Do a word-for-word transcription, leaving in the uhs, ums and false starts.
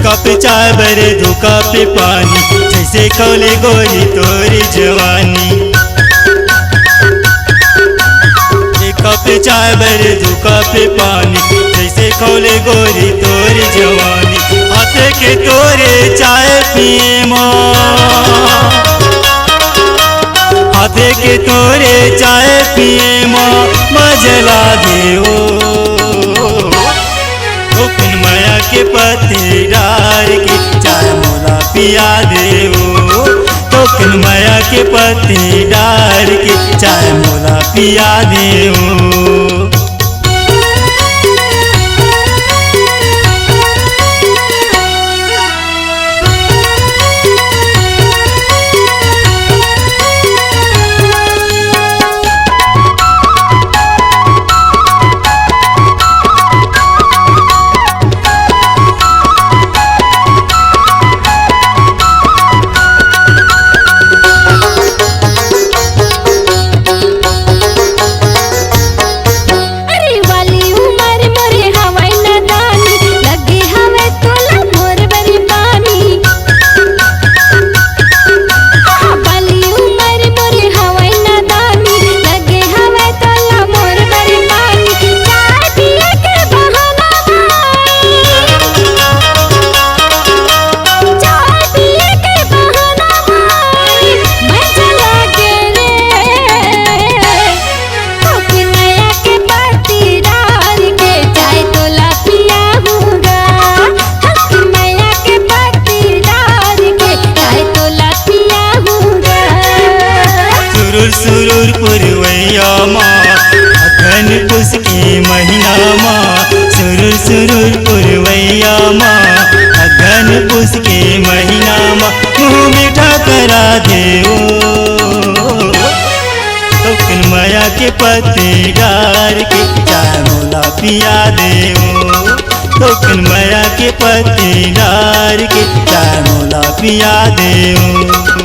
Cup चाय बर दू कप पानी, जैसे खौले गोरी तोरी जवानी। एक कप चाय बर दू कप पानी, जैसे खौले गोरी तोरी जवानी। हाथ के तोरे चाय पिए मा, हाथ के तोरे चाय पिए मा मजा लागे ओ। थोकिन मया के पत्ती डार के चाय मोला पिया दे ओ। थोकिन मया के पत्ती डार के चाय मोला पिया दे ओ। अरे वाली उमर मोरे हवय नदानी, लगे हवय तोला मोर बरी पानी। आहा, वाली उमर मोरे हवय नदानी, लगे हवय तोला मोर बरी पानी। चाय पिए के बहाना माई, चाय पिए के बहाना माई, मैं चला के रे। थोकिन मया के पत्ती डार के चाय तोला पियाहूँ गा। थोकिन मया के पत्ती डार के चाय तोला पियाहूँ गा। सुरूर सुरूर पुरवैया मा, अगहन पुस के महीना मा। सुरूर सुरूर पुरवैया मा, अगहन पुस के महीना मा। मुँह मीठा करा दे ओ। थोकिन मया के पत्ती डार के चाय मोला पिया दे ओ। थोकिन मया के पत्ती डार के चाय मोला पिया दे ओ।